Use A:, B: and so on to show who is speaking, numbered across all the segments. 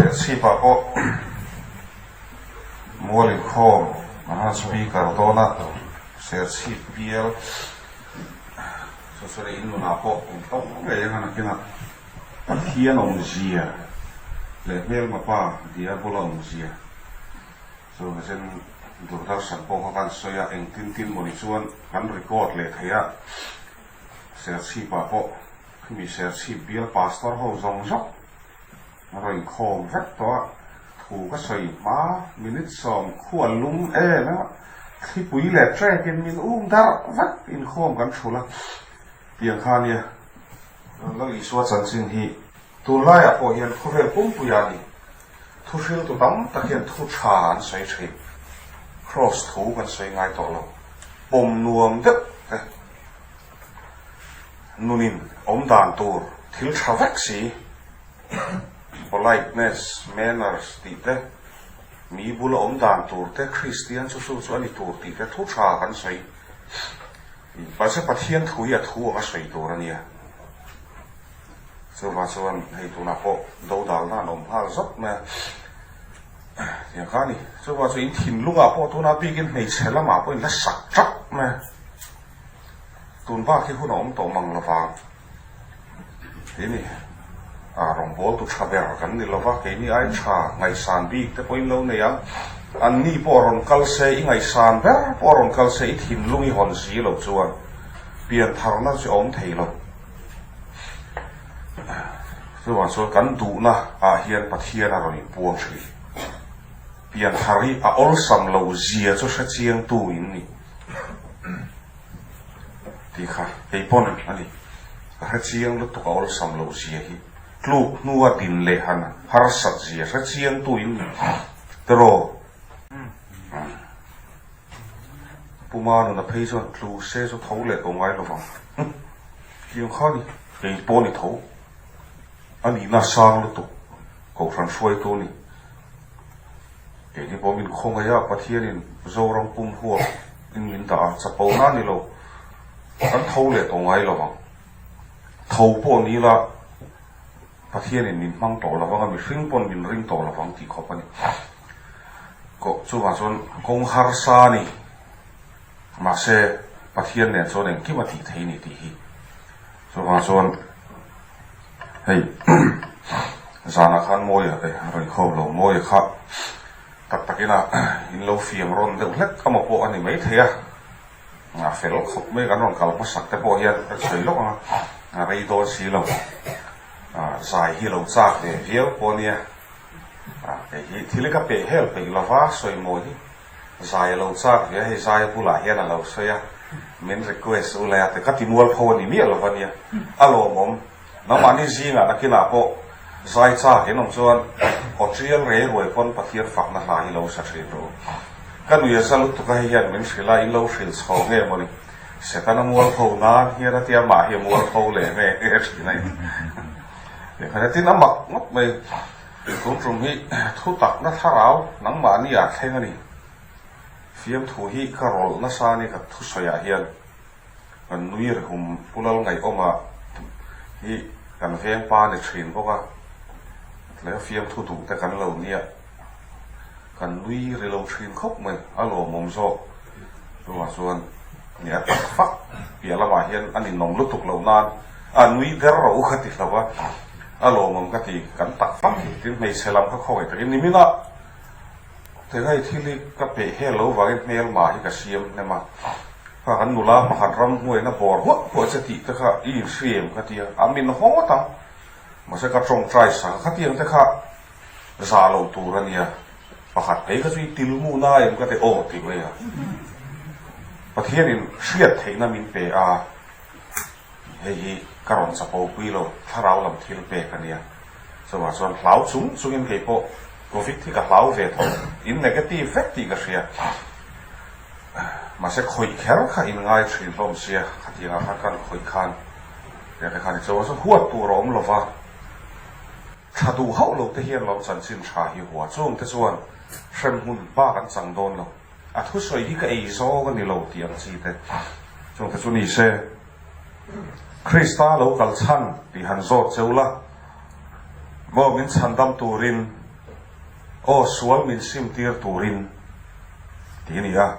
A: Serchhipah pawh mual inkhawm an han speaker dawn a, Serchhip bial chu chuan in nunah pawh in hlauh ngei ang a nakinah Pathian awmzia leh hmelma pa Diabola awmzia chu zen Doordarshan pawh kha kan sawi a, engtin tin mawni chuan kan record leh thei a. Serchhipah pawh khimi Serchhip bial pastor ho zawng zawng a rawn inkhawm vek tawh a, thu ka sawi hma minute 10 lum em em a, thlipui leh trek in min um darh vek inkhawm kan thul a, tiang kha nia Lal Isua chanchin hi tunlaiah pawh hian khawvel pumpuia a ni, thu hriltu tam tak hian thu tha an sawi thin, Kraws thu kan sawi ngai tawh lo, pawm nuam deuh te. Nunin awm dan tur thil tha vek si, politeness, manners tih te, mi bula awm dan tur te, Kristian chu chu chu a ni tur tih te thu tha kan sawi. Mahse Pathian thu hi a thu anga sawi tur a nia. Chuvang chuan hei tunah pawh dodalna an awm nghal zawk mai a, tiang kha a ni. Chuvang chu in thinlungah pawh tunah bikin hmeichhe lamah pawh in la sak tap mai a. Tun bak hi hun a awm tawh mang lo vang. Keini ah rawngbawltu tha ber kan ni lo va, keini ai tha ngaihsan bik te pawhin lo nei ang. Anni pawh rawn kal se, i ngaihsan ber pawh rawn kal se, i thinlung i hawn si lo chuan piantharna chu a awm thei lo. Chuvang chuan kan duhna ah hian Pathian a rawn inpuang thin. Pianthar hi a awlsam lo zia chu hrechiangtu in ni. Tih kha kei pawn a ni. Ka hre chiang lutuk a awlsam loh zia hi. Tluk hnua din leh han harsat zia hre chiang tu in ni tiraw? Pu Manuna phei chuan tlu se chu tho leh tawh ngai lovang. Tiang kha a ni. Kei pawh ni tho. A nihna sang lutuk Kohhran hruaitu a ni. Keini pawh min khawngaih a, Pathianin Zoram pum huap in min dah a, chapo na ni lo, kan tho leh tawh ngai lo ang. Tho pawh ni ila Pathianin min hmang tawh lo vang a, mihring pawn min ring tawh lo vang tih khawp a ni. Koh chuvang chuan kawng harsa a ni, mahse Pathian nen chuan engkim a tih thei ni tih hi. Chuvang chuan hei zanah khan Mawia eh rawn khawm lo, Mawia kha tak takin a in lo fiam rawn deuh hlek amaw pawh a ni maithei a, a fel khawp mai kan rawn kal hmasak te pawh hian kan sawi lawk ang a, a rei dawn si lo, zai hi lo chak ve viau pawh a nia, kei hi thil ka peh hel peih lova sawi mawi hi. Zai a lo chak ve a, hei Zaia bulah hian a lo sawi a, min request u lai a ti, ka ti mualpho a ni miah lo va nia, a lawmawm. Nangmahni zingah nakinah pawh zai chak in awm chuan aw tial rei ruai pawn Pathian fakna hla hi lo sa thin rawh u. Ka nui a za lutuk a, hei hian min hrilh a, in lo hrilh chho nge mawni, Setana mualpho nan hian a tia, mah hi a mualpho leh nge nge thin a in. Tin a mak ngawt mai. Tun tum hi thu takna thlarau nangmahni ah thleng a ni. Fiamthu hi ka rawlh nasa a ni ka thusawiah hian kan nui ri hum Pu Lalngaihawma hi kan vengpa a ni thin bawk a, tlai fiamthu duh te kan lo nia kan nui ri lo thin khawp mai a lawmawm zawk chuvang chuan ni a tak fak piah lamah hian a ninawm lutuk loh nan a nui ber ro ka ti hlo a, a lawmawm ka ti kan tak fak hi tin hmeichhe lam kha khawngaih takin nimin a tengai thil hi ka peh hel lo vangin hmelma hi ka siam hnem a, kha kan nula pakhat ramhnuaina bawr huah huah che tih te kha i inhriam ka ti a, a min haw ngawt ang mahse ka tawngtai sak a khatiang te kha Zah loh tur a nia, pakhat phei kha chu i tilmu na em ka ti aw tih mai a. Pathianin hriat theihna min pe a, hei hi ka rawn chapo pui lo, thlarau lam thil pek a nia. Chuvang chuan hlau chung chungin kei pawh Covid hi ka hlau ve tho, in negative vek tih ka hria. Mahse khawih kher kha in ngai thin hlawm sia, khatiangah khan kan khawih khan, tiangte khan i chuvang chuan huat tur a awm lova. Tha duh hauh lo te hian lo chanchin tha hi hua chung te chuan hremhmun bak an chang dawn lo. A thusawi hi ka ei zawng a ni lo tih ang chi te chung te chu ni se. Krista lo kal chhan tih han zawt cheu la, maw min chhandam turin. Aw sual min sim tir turin tih a ni a.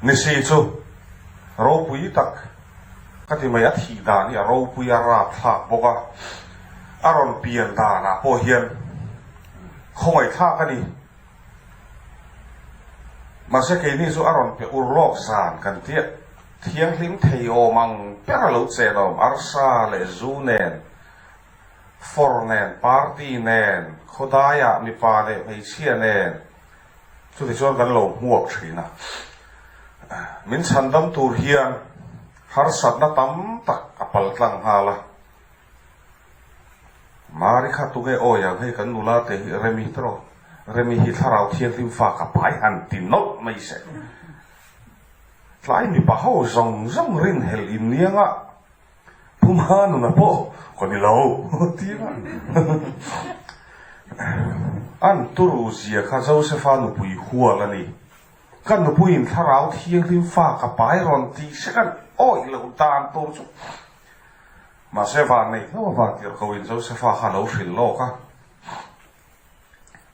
A: Nisi chu ropui tak ka ti mai, a thih dan hi a ropui a rapthlak bawk a, a rawn pian danah pawh hian khawngaihthlak a ni. Mahse keini chu a rawn pe ur lawk zan kan tia, thianghlim thei awm ang ber a lo chen awm, arsa leh zu nen Fawr nen, party nen, khawdaiah mipa leh hmeichhia nen chutichuan kan lo hmuak thin a. Min chhandam tur hian harsatna tam tak a pal tlang nghal a. Mari kha tunge awi ang hei kan nula te hi Remi tawh Remi hi thlarau thianghlim fa ka pai han ti nawlh mai se. Tlai mipa ho zawng zawng rinhelh innianga Pumha nuna pawh ka ni lo ti a. An turu zia kha Josefa nupui hual a ni. Ka nupuiin thlarau thianghlim fa ka pai rawn tih se kan awih loh dan tur chu. Mahse van neih hlauh avang tirhkohin Josefa kha a lo hrilh lawk a.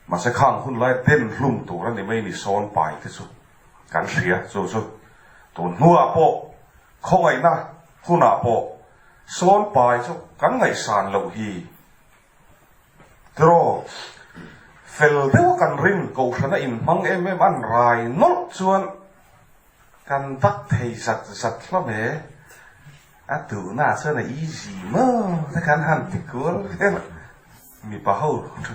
A: Mahse khang hun lai den hlum tur a ni mai ni sawn pai te chu kan hria chu chu tun hnuah pawh khawngaihna hunah pawh sawn pai chu kan ngaihsan loh hi tiraw fel deuha kan rin kohhrana inhmang em em an rai nawlh chuan Kan dak thei zat zat hlawm e. A duhna chuan a easy maw te kan han ti kual vel a. Mipa ho thu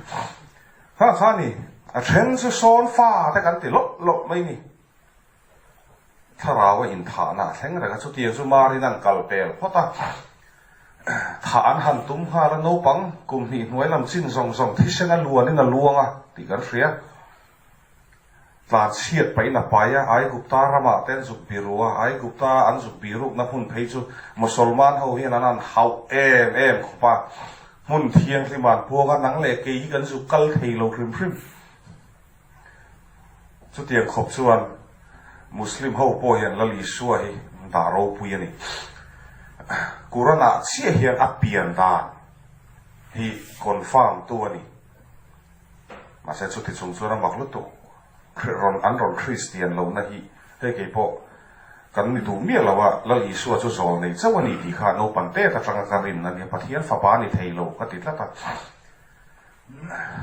A: kha kha ni, a then chu sawn fa te kan ti lawp lawp mai ni. Thlarau a inthahna a thleng reng a, chutiang chu Marin an kal pel phawt a. Thah an han tum nghal a, naupang kum hnih hnuai lam chin zawng zawng thisen a luanin a luang a tih kan hria. Tlanchhiat pahin a pai a, Aigupta ramah te an zuk biru a, Aigupta an zuk birukna hmun phei chu Mosolman ho hian an han hauh em em khawp a, hmun thianghlim ah an puang a, nang leh kei hi kan zuk kal thei lo hrim hrim. Chutiang khawp chuan Muslim ho pawh hian Lal Isua hi dah ropui a ni. Quran ah chiah hian a pian dan hi confirm tu a ni. Mahse chuti chung chuan a mak lutuk rawn an rawn Kristian lohna hi hei kei pawh kan ni duh miah lo a, Lal Isua chu zawl nei chauh a ni tih kha naupang tet atanga ka rin a nia, Pathian fapa a ni thei lo ka ti tlat a.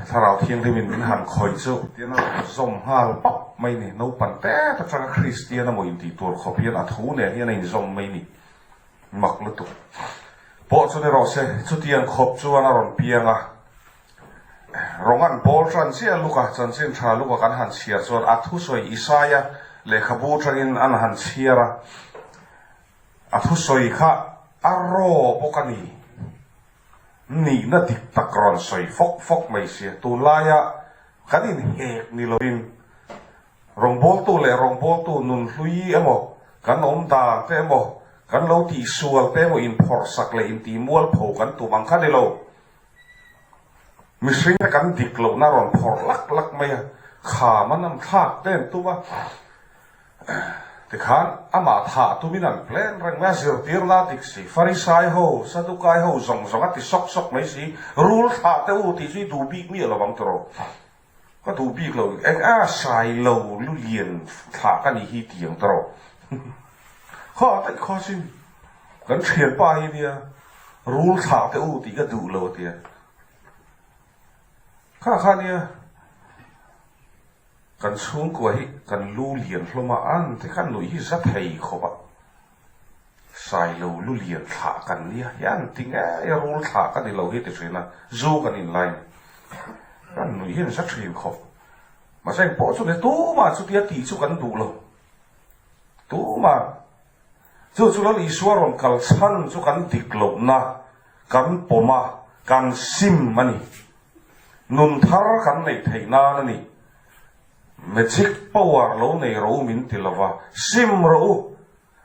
A: Thlarau Thianghlimin min han khawih chu tian a rawn zawm nghal pap mai ni, naupang tet atanga Kristian emaw intih tur khawp hian a thu nen hian a inzawm mai ni, mak lutuk pawh chu ni rawh se, chutiang khawp chuan a rawn piang a. Rawng an pawl tan chiah Luka chanchin tha Luka kan han chhiar chuan a thusawi Isaia lehkhabu atangin an han chhiar a, a thusawi kha a raw bawk a ni. Nihna dik tak rawn sawi fawk fawk mai sia. Tunlaia kan inhek ni lovin Rawngbawltu leh rawngbawltu nunhlui emaw, kan awm dan te emaw, kan lo tihsual te emaw inphawrhsak leh intihmualpho kan tum ang kha ni lo. Mihring te kan dik lohna rawn phawrh lak lak mai a, kham a nam thlak te an tum a, tikhan amah thah tumin an plan reng mai a, zirtirna a dik si, Farisai ho, Sadukai ho zawng zawng a ti sawk sawk mai si, rul thlah te u tih chu i duh bik miah lo ang tiraw. Ka duh bik lo, eng a sai lo lu lian thlah ka nih hi ti ang tawh. Kha daih kha sin, kan thianpa hi nia rul thlah teh u tih ka duh lo a tia. Kha kha nia kan chhungkua hi kan lu lian hlawm a, an te khan nuih hi za thei khawp a. Sailo lu lian thlah kan nia hian ti ngei a rul thlah ka ni lo hi ti thin a, zu kan in lai kan nuih hian za thin khawp. Mahse eng pawh chu ni tumah chutia tih chu kan duh lo. Tumah chu chu Lal Isua rawn kal chhan chu kan dik lohna kan pawm a, kan sim a ni. Nun thar kan neih theih nan a ni. Magic power lo nei rawh u min ti lova, sim rawh u,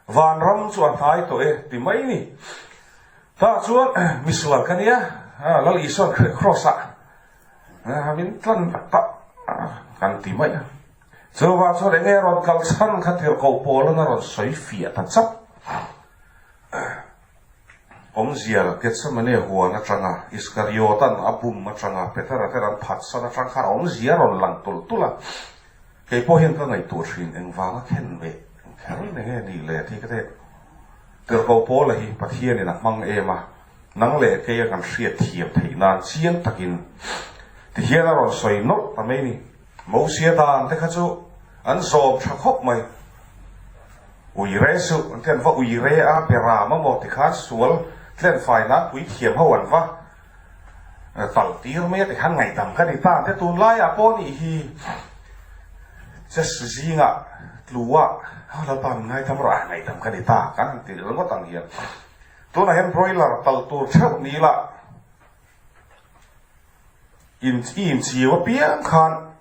A: vanram chu a hnai tawh e ti mai ni. Tah chuan misual ka nia, Lal Isua'n Kraws ah min tlan tak kan ti mai a. Chuvang chuan enge rawn kal chhan kha tirhkoh Paula'n a rawn sawi fiah ta chap. Awmzia Gethsemane huan atanga Iskariotan a bum atanga Petera ten an phatsan atang khan awmzia a rawn lang tulh tulh a. Kei pawh hian ka ngaihtuah thin engvanga khen ve kher in enge nih le tih ka teh. Tirhkoh Paula hi Pathianin a hmang em a, nang leh keia kan hriat thiam theih nan chiang takin tihian a rawn sawi nawlh ta mai ni. Mosia dan te kha chu an zawm tha khawp mai. Ui re suh an ti an va ui re a, Beram a maw tikhan sual tlenfai nan puithiam ho an va talh tir mai a tikhan ngaihdam ka ni ta te tunlaiah pawh nih hi chess zingah tlu ah Lalpa min ngaidam rawh a ngaihdam ka ni ta kan han ti ringawt ang hian tunah hian broiler talh tur theuh ni ila in i inchiu apiang khan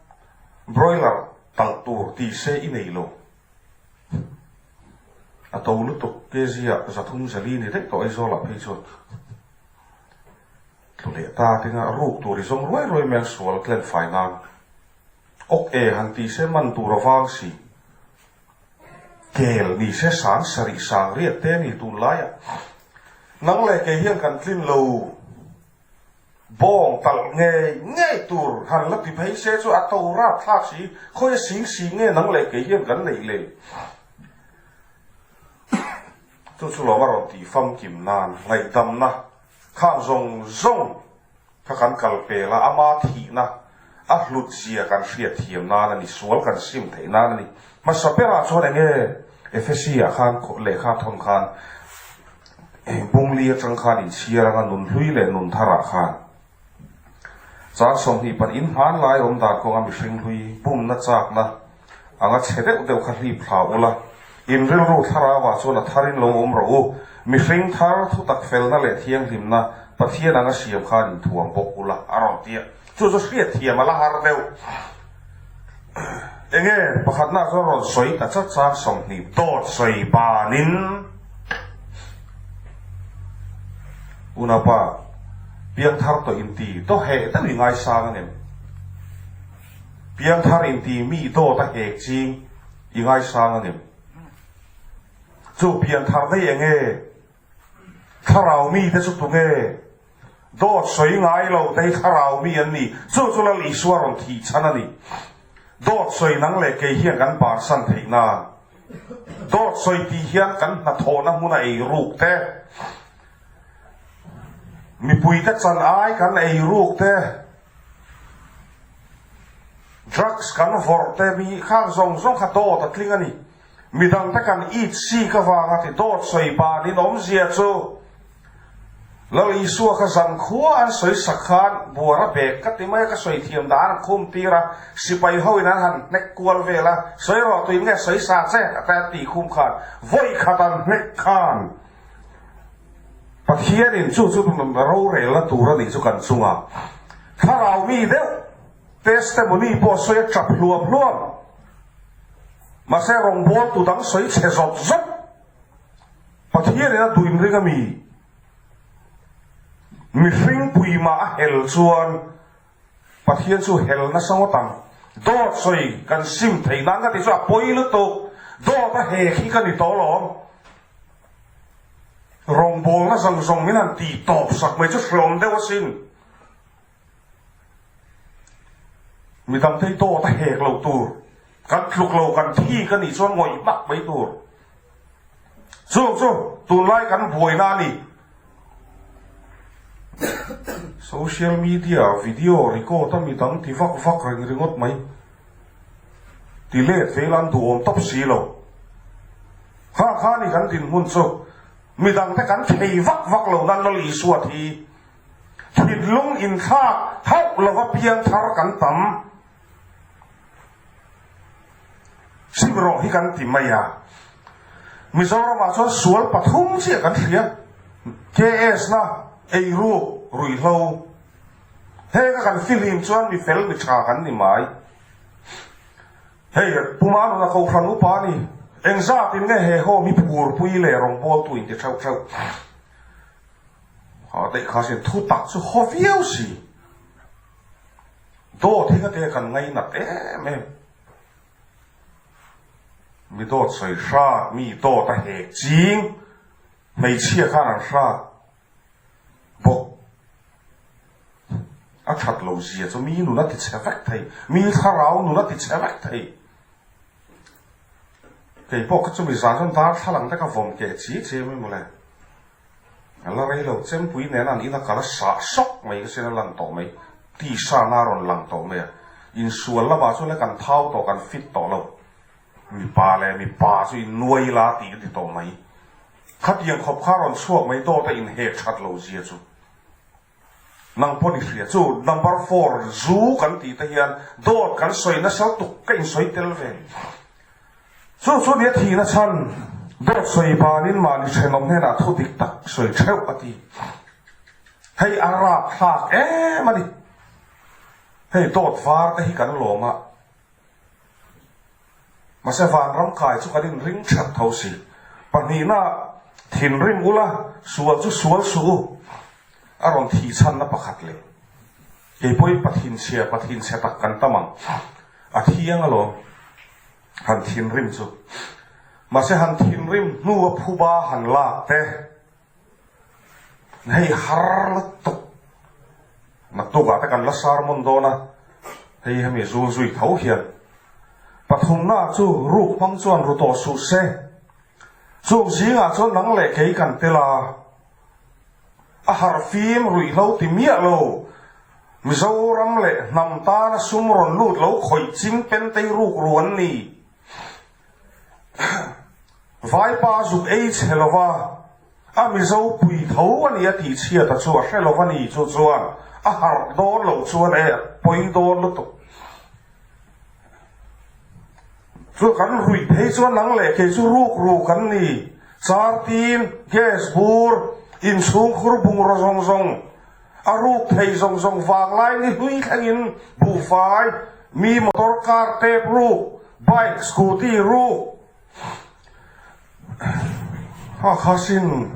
A: broiler talh tur tih se i nei lo. A to lutuk kg ah 340 ni daih tawh Aizawl ah phei chuan tlu leh ta tinga ruk tur i zawng ruai ruai mai ang sual tlen fai nan awk e han ti se man tur a vang si kel ni se sang sarih sang riat te ni tunlai ah nang leh kei hian kan tlin lo. Bawng talh ngei ngei tur han la ti phei se chu a to rap thlak si, khawi a sing sing nge nang leh kei hian kan neih le? Chu chu lawm a rawn tih famkim nan ngaihdamna khang zawng zawng kha kan kal pel a, ama thihna a hlut zia kan hriat thiam nan a ni, sual kan sim theih nan a ni. Hmasa berah chuan eng nge Efesi ah khan lehkha thawn khan Bungli atang khan inchhiar anga nunhlui leh nunthar ah khan chang 20 pan in hman lai awm dan kawnga mihring hlui bumna chakna anga chhe deuh deuh kha hlip thla ula, in rilru thlarau ah chuan a thar in lo awm rawh u, mihring thar thutak felna leh thianghlimna Pathian anga siam khan inthuam bawk ula a rawn ti a. Chu chu hriat thiam a la har deuh. Enge pakhatna chuan rawn sawi ta chat chang 20 dawt sawi banin unaupa piangthar tawh inti daw heh deuh i ngaisang a nem. Piangthar inti mi dawt a hek ching i ngaisang a nem. Chu piangthar daih enge Thlarau mite chu tunge? Dawt sawi ngai lo te hi thlarau mi an ni. Chu chu Lal Isua rawn thih chhan a ni. Dawt sawi nang leh kei hian kan bansan theih nan. Dawt sawi tih hian kan hnathawhna hmuna ei ruk te, mipuite chan ai kan ei ruk te, drugs kan vawrh te mi khang zawng zawng kha dawt a tling a ni. Midangte kan it sik avanga ti dawt sawi banin awmzia chu Lal Isua kha zankhua an sawi sak khan buara bag ka ti mai a, ka sawi thiam dan an khum tir a, sipai ho in an han hnek kual vel a, sawi rawh tuin nge sawi sa che a te an tih khum khan vawi khat an hnek khan Pathianin chu chu rorelna tur a nih chu kan chungah thlarau mi deuh testimony pawh sawi a tap hluam hluam. Mahse rawngbawltu dang sawi chhe zawt zawt Pathian in a duh inring a mi? Mihring puimah a hel chuan Pathian chu hel nasa ngawt ang. Dawt sawi kan sim theih nan ka ti chu a pawi lutuk. Dawt a hek hi ka ni tawh alawm. Rawngbawlna zawng zawng min han tih tawp sak mai chu hreawm deuh asin. Midangte hi dawt a hek lo tur, kan tluk lo, kan thi ka nih chuan ngawih hmak mai tur. Chu chu tunlai kan buaina a ni. Social media video record a midang ti vak vak reng ringawt mai. Ti let ve ila an duhawm tawp si lo. Kha kha ni kan dinhmun chu midangte kan thei vak vak lo nan Lal Isua thi. Thinlung inthlak hauh lova piangthar kan tam. Sim rawh hi kan ti mai a. Mizoramah chuan sual pathum chiah kan hria. KS na, eiruk, ruihhlo. Heng a kan fihlim chuan mi fel mi tha kan ni mai. Hei Puma nuna Kohhran upa a ni. Engzatin nge he home hi phurpui leh rawngbawltu inti theuh theuh. Ha daih kha sin thu tak chu haw viau si. Dawt hi ka te kan ngainat em em. Mi dawt sawi hrat, mi dawt a hek ching, hmeichhia khan an hrat. A that lo zia chu mi nun a ti chhe vek thei, mi thlarau nun a ti chhe vek thei. Kei pawh kha chumi zan chuan darthlalang te ka vawm keh chi chi mai mawle. A la rei lo, chempui nena an ina kal a sah sawk mai ka sin a lan tawh mai, tisa na a rawn lang tawh mai a. Insual lamah chuan le kan thau tawh, kan fit tawh lo. Mipa leh mipa chu innuai ila tih ka ti tawh mai. Khatiang khawp kha a rawn chhuak mai dawt a inhek that lo zia chu. Nang pawh ni hria chu number four zu kan tih te hian dawt kan sawi nasa tuk ka insawi tel ve. Chu chu nia thihna chhan dawt sawi banin mahni thenawm hnenah thu dik tak sawi theuh a ti. Hei a rapthlak em a ni. Hei dawt var te hi kan lawm a. Mahse vanram kai chu kan inring that tho si. Pahnihna, thinrim ula, sual chu sual suh u. A rawn thih chhanna pakhat leh kei pawhin pathinchhia pathinchhe tak kan tam ang. A thiang alawm han thinrim chu. Mahse han thinrim hnua phuba han lak te. Hei har lutuk naktukah te kan la sermon dawn a, hei hemi zul zui tho hian pathumna chu ruk hmang chuan ru tawh suh se, chung zingah chuan nang leh kei kan tel a, a harhfim ruihhlo ti miah lo, Mizoram leh hnam tana sum rawn lut lo khawih ching pentei ruk ru an ni. Vaipa zuk ei chhe lova, a Mizo pui tho a ni a tih chhiat a chu a hre lova ni chu chuan a harh dawn loh chuan e a pawi dawn lutuk. Chu kan ruih phei chuan nang leh kei chu ruk ru kan ni, chartin, gas bur, inchhung khur bungraw zawng zawng, a ruk thei zawng zawng vanglai ni hlui thlengin buhfai, mi motor car tep ruk, bike, scooty ruk, Ha kha sin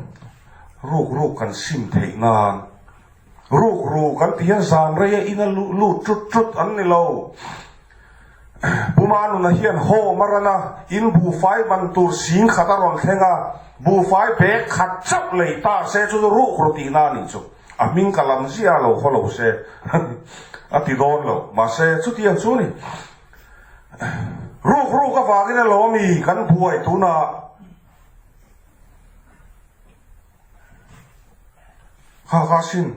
A: ruk ruk kan sim theih nan ruk ru kan ti hian zan rei a ina lut tut tut an ni lo. Puma nuna hian home a ran a, in buhfai man tur sing khat a rawn thleng a, buhfai bag khat chauh lei ta se chu chu ruk ru tihna a nih chu. A hming ka lam ziah a lo haw lo se a ti dawn lo, mahse chutiang chu ni. Ruk ruk avangin a lo ami kan buai tunah kha kha sin.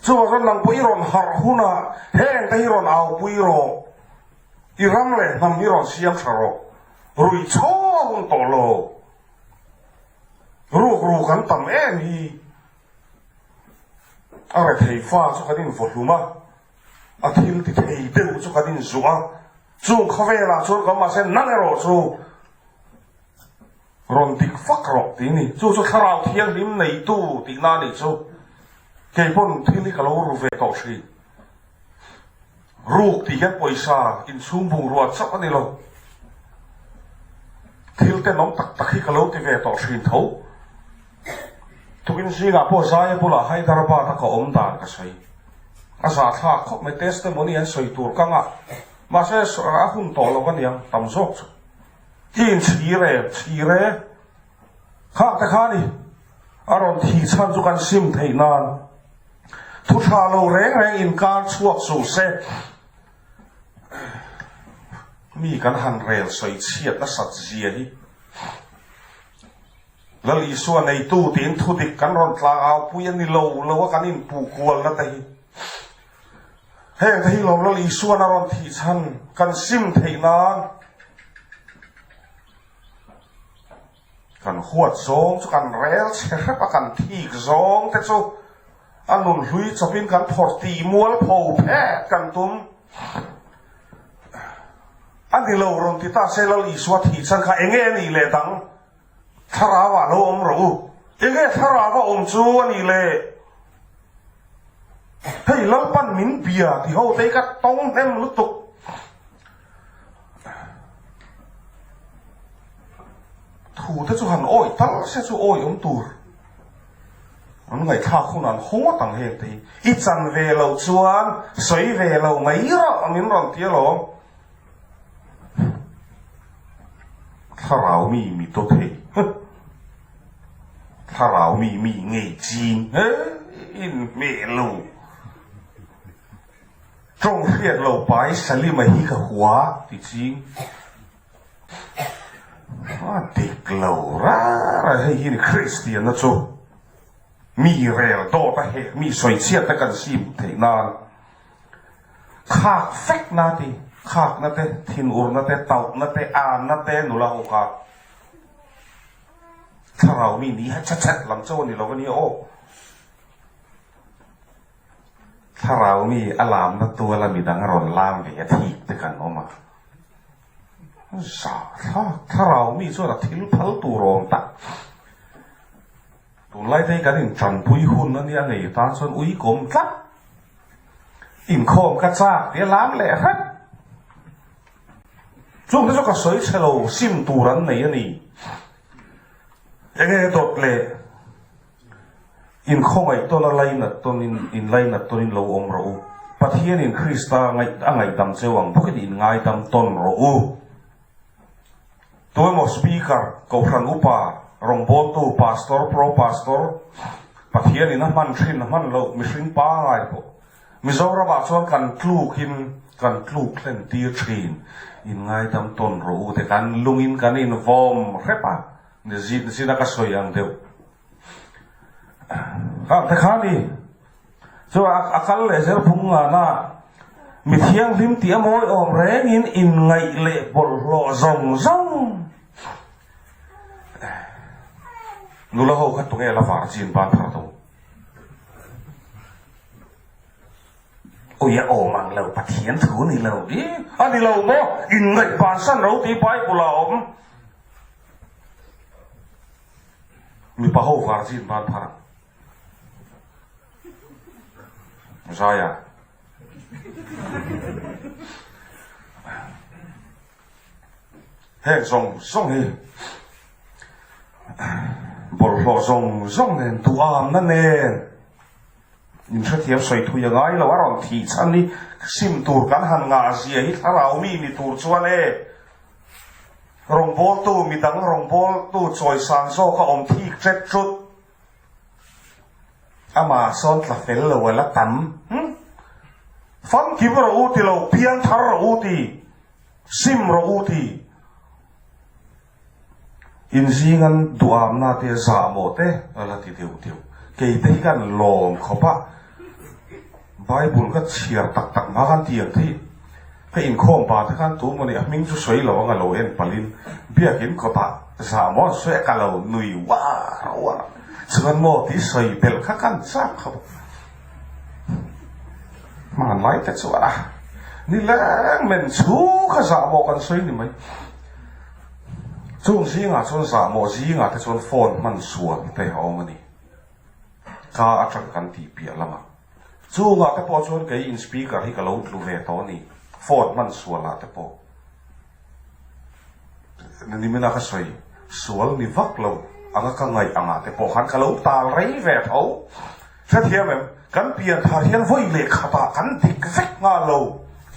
A: Chuvang chuan nang pawh i rawn harh hunah heng te hi rawn aupui rawh, i ram leh hnam hi rawn siam tha rawh, ruih chhaw hun tawh lo, ruk ruk an tam em hi a rethei fa chu kan invaw hlum a. A thil ti thei deuh chu kan inzuah a, chung khawvelah chuan kan mahse nang erawh chu rawn dik fak rawh tih a ni. Chu chu thlarau thianghlim neitu tihna a nih chu. Kei pawn thil hi ka lo ru ve tawh thin. Ruk tih hian pawisa inchhung bungrua chauh a ni lo. Thil tenawm tak tak hi ka lo ti ve tawh thin tho. Tukin zingah pawh Zaia bulah Hyderabad a ka awm dan ka sawi. A zahthlak khawp mai testimony an sawi tur ka ngah. Mahse a hun tawh lo aniang tam zawk chu. I inchhir e, chhir e. Khak te kha ni. A rawn thih chhan chu kan sim theih nan. Thu tha lo reng reng inkar chhuak suh se. Mi kan han rel sawi chhiat nasat zia hi. Lal Isua neitu tiin thudik kan rawn tlang au pui a ni lo lo a kan inpuh kualna te hi. Heng te hi lo Lal Isuan a rawn thih chhan kan sim theih nan kan huat zawng chu kan rel chhe hrep a kan thik zawng te chu a nun hlui chawpin kan phawrh tih mual pho phet kan tum. A ni lo rawn ti ta se Lal Isua thih chhan kha enge a nih leh dang? Thlarau ah lo awm rawh u. Enge thlarau a awm chu a nih le? Hei Lalpan min bia ti ho te hi ka tawng hnem lutuk. Thu te chu han awih tal se chu awih awm tur. An ngaihthlak hun an haw ngawt ang heng te hi. I chan ve loh chuan sawi ve lo mai rawh min rawn ti alawm. Thlarau mi mi to thei Thlarau mi mi ngei ching he in hmeh lo. Tawng hriat lo pai Salima hi ka hua ti ching. A dik lo rara hei hi ni Kristianna chu mi rel dawt a heh mi sawi chhiat te kan sim theih nan khak vek na ti khak na te thinur na te tauh na te an na te nula ho kha thlarau mi ni ha chet chet lam chauh a ni lo a nia aw. Thlarau mi a lamna tuala midang a rawn lam ve a thik te kan awm a. Zah thlak, thlarau mi chuan a thil phal tur awm tak. Tunlai te hi kan intanpui hun a nia ngei tan chuan ui kawm tlat. Inkhawm ka chak tia lam leh hrep. Chung te chu ka sawi chhe lo, sim tur an nei a ni. Enge dawt leh. Inkhawngaih tawn a lainat tawnin inlainat tawnin lo awm rawh u. Pathianin Krista a ngaihdam cheu ang bawkin inngaidam tawn rawh u. Tuemaw Speaker, Kohhran Upa, Rawngbawltu, Pastor, Pro Pastor, Pathianin a hman thin a hman loh mihring pangai pawh Mizoramah chuan kan tlukin kan tluk hlen tir thin. Inngaidam tawn rawh u te kan lungin kan invawm hrep a. Ni zin zin a ka sawi ang deuh. Khang te kha ni. Chu a kal leh zel phung ngana mi thianghlim tih a mawi awm rengin inngaih leh bawlhhlawh zawng zawng. Nula ho kha tunge la virgin ban thar to. Ui a awm ang lo Pathian thu ni lo i a ni lo maw inngaih bansan ro tih Bible ah a awm. Mipa ho virgin ban phar ang. Zaia. Heng zawng zawng hi bawlhhlawh zawng zawng nen duhamna nen in hrethiam sawi thui a ngai lo a rawn thih chhan hi sim tur kan han ngah zia hi thlarau mi ni tur chuan e. Rawngbawltu, midang rawngbawltu chawisan zawk a awm thik ṭet ṭut. Amah sawn tla fel lo a la tam. Hm? Famkim rawh u ti lo, piang thar rawh u ti, sim rawh u ti. Inzingan duhamna te zahmawh te a la ti deuh deuh. Kei te hi kan lawm khawp a. Bible ka chhiar tak tak hma khan tiang theih ka inkhawm pa te khan tu mawni a hming chu sawi lo anga lo en palhin biakin kawtah zah maw an sawi a ka lo nui uar uar a chuan maw tih sawi belh kha kan chak khawp hmanlai te chuan a nileng men chu kha zah maw kan sawi ni mai chung zingah chuan zah maw zingah te chuan phone hman sual te a awm a ni. Ka atang kan tih piah lamah. Chungah te pawh chuan kei in speaker hi ka lo tlu ve tawh a ni, phone hman sualah te pawh. Nimina ka sawi sual ni vak lo anga ka ngaih angah te pawh khan ka lo tal rei ve tho. Hrethiam em? Kan pian thar hian vawi leh khatah kan dik vek nghal lo.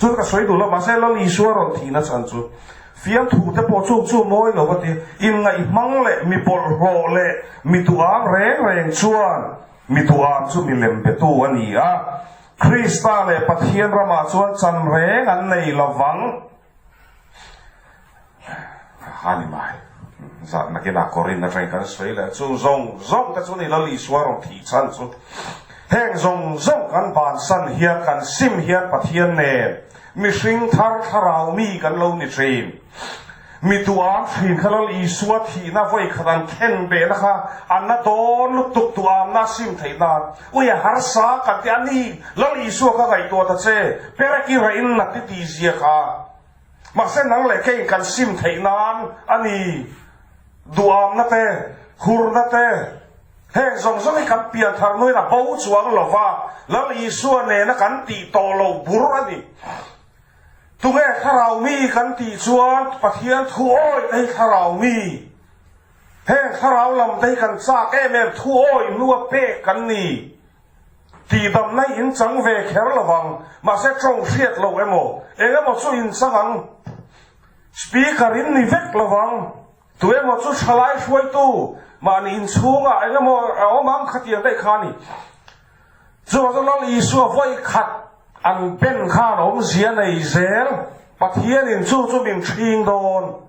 A: Chuan ka sawi duh lo, mahse Lal Isua rawn thihna chhan chu fiamthu te pawh chu chu mawi lo a ti. Inngaihmang leh mi bawlhhlawh leh mi duham reng reng chuan mi duham chu mi lem betu a ni a. Krista leh Pathian ramah chuan chan reng an nei lo vang. A ni mai. Zah nakinah Korin atangin kan sawi leh chu zawng zawng te chu ni Lal Isua rawn thih chhan chu. Heng zawng zawng kan bansan hian kan sim hian Pathian nen mihring thar thlarau mi kan lo ni thin. Mi duham thin kha Lal Isua thihna vawi khat an khen behna kha a na dawn lutuk duhamna sim theih nan ui a harsa kan ti a ni Lal Isua ka ngaihtuah ta che perek i rahin nat i tih zia kha. Mahse nang leh keiin kan sim theih nan a ni. Duhamna te, hurna te, heng zawng zawng hi kan pian thar nuin a bo chuang lo va, Lal Isua nena kan tih tawh lo bur a ni. Tunge thlarau mi kan tih chuan Pathian thu awih te hi thlarau mi. Heng thlarau lam te hi kan chak em em thu awih hnua pek kan ni. Tihdamna hi in chang ve kher lo vang, mahse tawng hriat loh emaw, eng emaw chu in chang ang. Speaker in ni vek lo vang, tu emaw chu thalai hruaitu, mahni inchhungah eng emaw a awm ang khatiang daih kha a ni. Chuvang chuan Lal Isua vawi khat. An ben khan awmzia nei zel, Pathianin chu chu min hring dawn.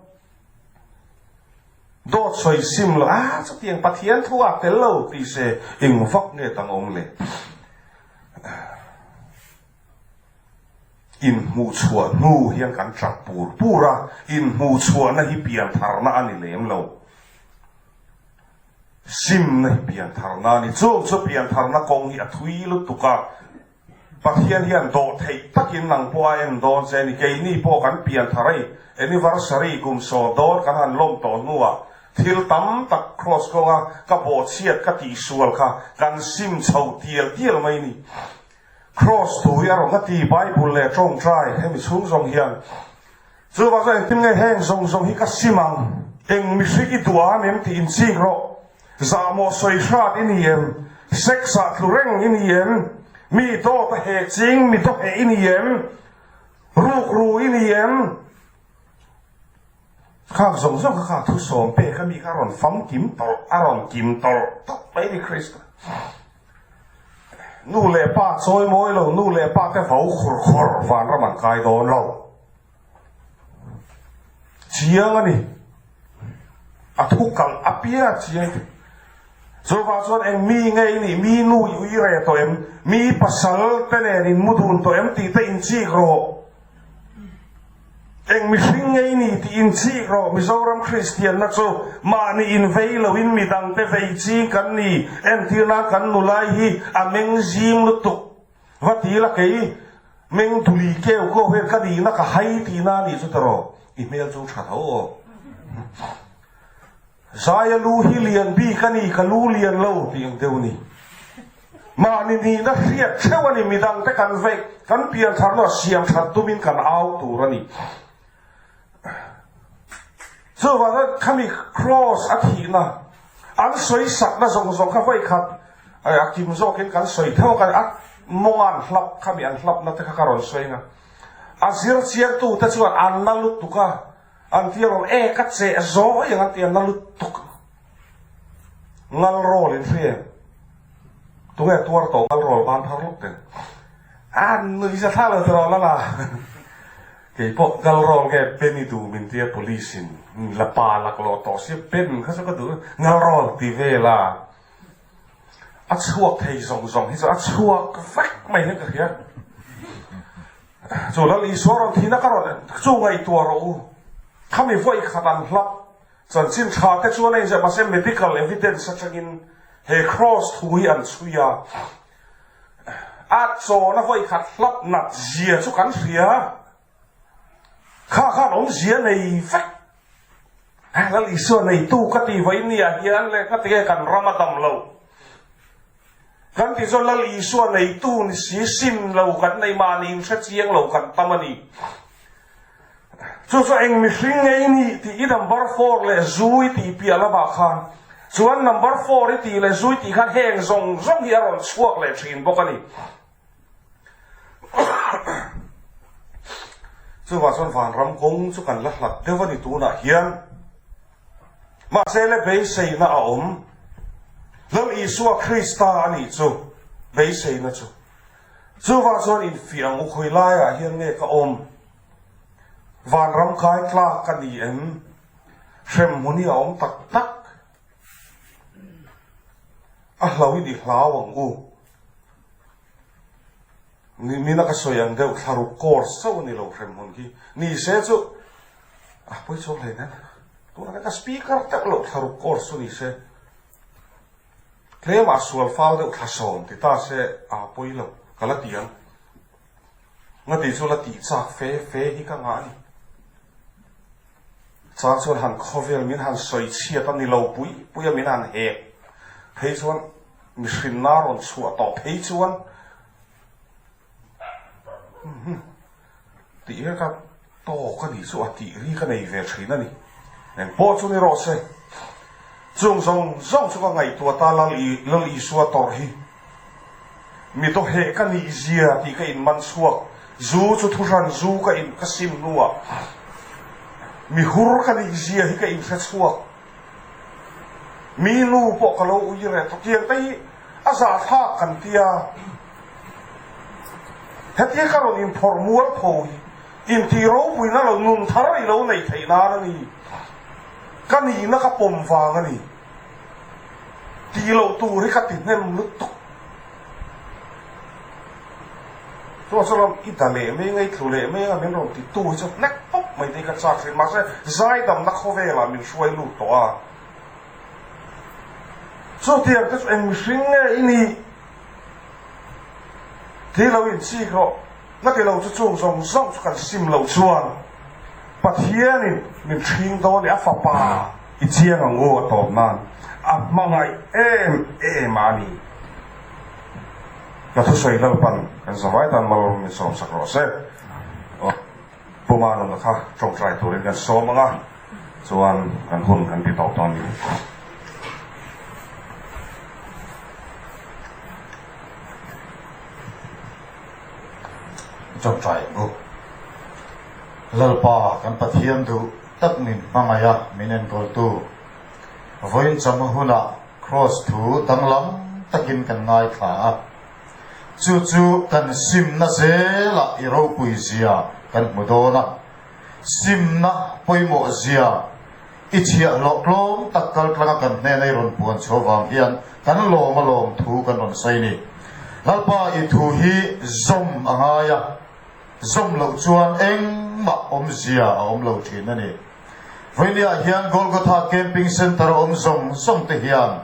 A: Dawt sawi sim lo, ah chutiang Pathian thu a tel lo tih se eng vak nge dang awm le. Inhmuhchhuah hnu hian kan tap pur pur a, inhmuhchhuahna hi piantharna a ni lem lo. Simna hi piantharna a ni. Chung chu piantharna kawng hi a thui lutuk a, Pathian hian dawh theih takin nang pawh a en dawn che a ni. Keini pawh kan pianthar hei anniversary kum saw dawn kan han lawm tawh hnuah thil tam tak cross kawnga ka bawhchhiat ka tihsual kha kan sim chho tial tial mai ni. Cross thu hi a rawn ka ti Bible leh tawngtai hemi chhung zawng hian chuvang chuan engtin nge heng zawng zawng hi ka sim ang eng mihring i duh a nem tih inchik rawh zahmawh sawi hrat i ni em sex ah tlu reng i ni em mi dawt a heh ching mi dawheh i ni em rukru i ni em Khak zawng zawng kha kha thu sawm pek a mi kha a rawn famkim tawlh, a rawn kim tawlh tawp mai ni Krista. Nu leh pa chawi mawi lo, nu leh pa te vo khur khur vanram an kai dawn lo. Chiang a ni. A thu kalh a piang a chiang. Chuvang chuan eng mi nge i nih, mi nu i ui re tawh em, mi pasal te nen in mu dun tawh em tih te inchik rawh. Eng mihring ngei ni tih inchik rawh, Mizoram Kristianna chu mahni invei loin midangte vei ching kan ni, entir nan kan nulai hi a meng zim lutuk. Va ti la kei meng duli keu ko hian ka nihna ka hai tihna a nih chu tiraw, i hmel chu tha tho aw. Zaia lu hi lian bik a ni, ka lu lian lo tih ang deuh a ni. Mahni nihna hriat theuh a ni, midangte kan veih, kan piantharna siam that tumin kan au tur a ni. Chuvanga khami Kraws a thihna, an sawi sakna zawng zawng kha vawi khat a kim zawkin kan sawi theuh a, a mawnga an hlap, khami an hlapna te kha ka rawn sawi ang a. A zir chiangtute chuan an na lutuk a, an ti a rawn e ka cheh zawi ang an ti a na lutuk. Ngal rawl in hria em? Tunge tuar tawh ngal rawl ban phar lawk teng? A nui za thla lo tiraw lala. Kei pawh ngal rawl nge Ben i duh min tia police in la pa laklawh tawh sia Ben kha chu ka duh ngal rawl ti vel a. A chhuak thei zawng zawng hi chu a chhuak vek mai hian ka hria. Chu Lal Isua rawn thihna ka rawn chu ngaihtuah rawh u. Khami vawi khat an hlap Chanchin tha te chuan a inziah mahse medical evidence atangin he cross thu hi an chhui a, a chawna vawi khat hlap nat zia chu kan hria, kha khan awmzia nei vek. Lal Isua neitu ka ti vawi nia hian leh ka ti nge kan ram a dam lo. Kan tih chuan Lal Isua neitu ni si sim lo kan nei mahni inhre chiang lo kan tam a ni. Chu chu eng mihring nge i nih tih i number four leh zu i tih piah lamah khan chuan number four i tih leh zu i tih khan heng zawng zawng hi a rawn chhuak leh thin bawk a ni. Chuvang chuan vanram kawng chu kan la hlat deuh a ni tunah hian. Mahse le beiseina a awm. Lal Isua Krista a nih chu beiseina chu. Chuvang chuan infiah ang u khawi laiah hian nge ka awm? Vanram kai tlak ka ni em? Hremhmun hi a awm tak tak. A hlauhin i hlau ang u. Nimina ka sawi ang deuh thlaruk course chauh a ni lo hremhmun khi. Ni se chu a pawi chuang hle nen. Tunah ka speaker deuh loh thlaruk course chu ni se. Tlemah sual fal deuh thla sawm ti ta se a pawi lo ka la ti ang. Nga ti chu la tih chak fe fe hi ka ngah a ni. Chang chuan han khawvel min han sawi chhiat a ni lo pui pui a min han hek phei chuan mihrinna rawn chhuah tawh phei chuan tih hi ka tawk a nih chu a tih ri ka nei ve thin a ni. Eng pawh chu ni rawh se. Chung zawng zawng chu ka ngaihtuah ta Lal Lal Isua tawrh hi. Mi dawheh ka nih zia tih ka inman chhuak. Zu chu thuhran zu ka in ka sim hnuah mi hur ka nih zia hi ka inhre chhuak. Mi nu pawh ka lo ui reh tawh. Tiang te hi a zahthlak kan tia. Hetia ka rawn inphawrh mual tho hi intih ropuina lo nun thar i lo neih theih nan a ni. Ka nihna ka pawm vang a ni. Tih loh tur hi ka ti hnem lutuk. Chuan saw lam i da leh mai anga i tlu leh mai anga min rawn ti tu hi chu hnek pawp mai te hi ka chak thin. Mahse zaidamna khawvelah min hruai lut tawh a. Chutiang te chu eng mihring nge i nih? Ti lo inchik rawh. Na ti lo chu chung zawng zawng chu kan sim loh chuan Pathianin min hring dawn i a fapa i chiang ang u a tawp nan a hmangaih em em a ni. Ka thusawi Lalpan kan zavai tan mal min sawmsak rawh se. Puma nunna kha tawngtai turin kan sawm ang a, chuan kan hun kan ti tawp dawn a ni.
B: Tawngtai ang u. Lalpa kan Pathian duh tak min hmangaih a, min enkawltu. Vawiin chawhma hunah Kraws thu danglam takin kan ngaithla a. Chu chu kan simna zelah i ropui zia kan hmu dawn a, simna pawimawh zia i chhiahhlawh tlawm tak kal tlanga kan hnena i rawn puan chhuah vang hian kan lawm a lawm thu kan rawn sawi ni. Lalpa i thu hi zawm a ngai a, zawm loh chuan engmah awmzia a awm lo thin a ni. Vawinia hian Golgotha Camping Centre a awm zawng zawng te hian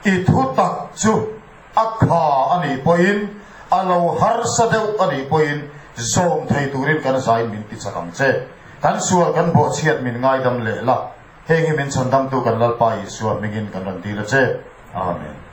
B: i thu tak chu A kha a nih pawhin, a lo harsa deuh a nih pawhin zawm thei turin kan zain min ti chak ang che. Kan sual kan bawhchhiat min ngaidam leh la, heng hi min chhandamtu kan Lalpa Isua hmingin kan rawn dil a che. Amen.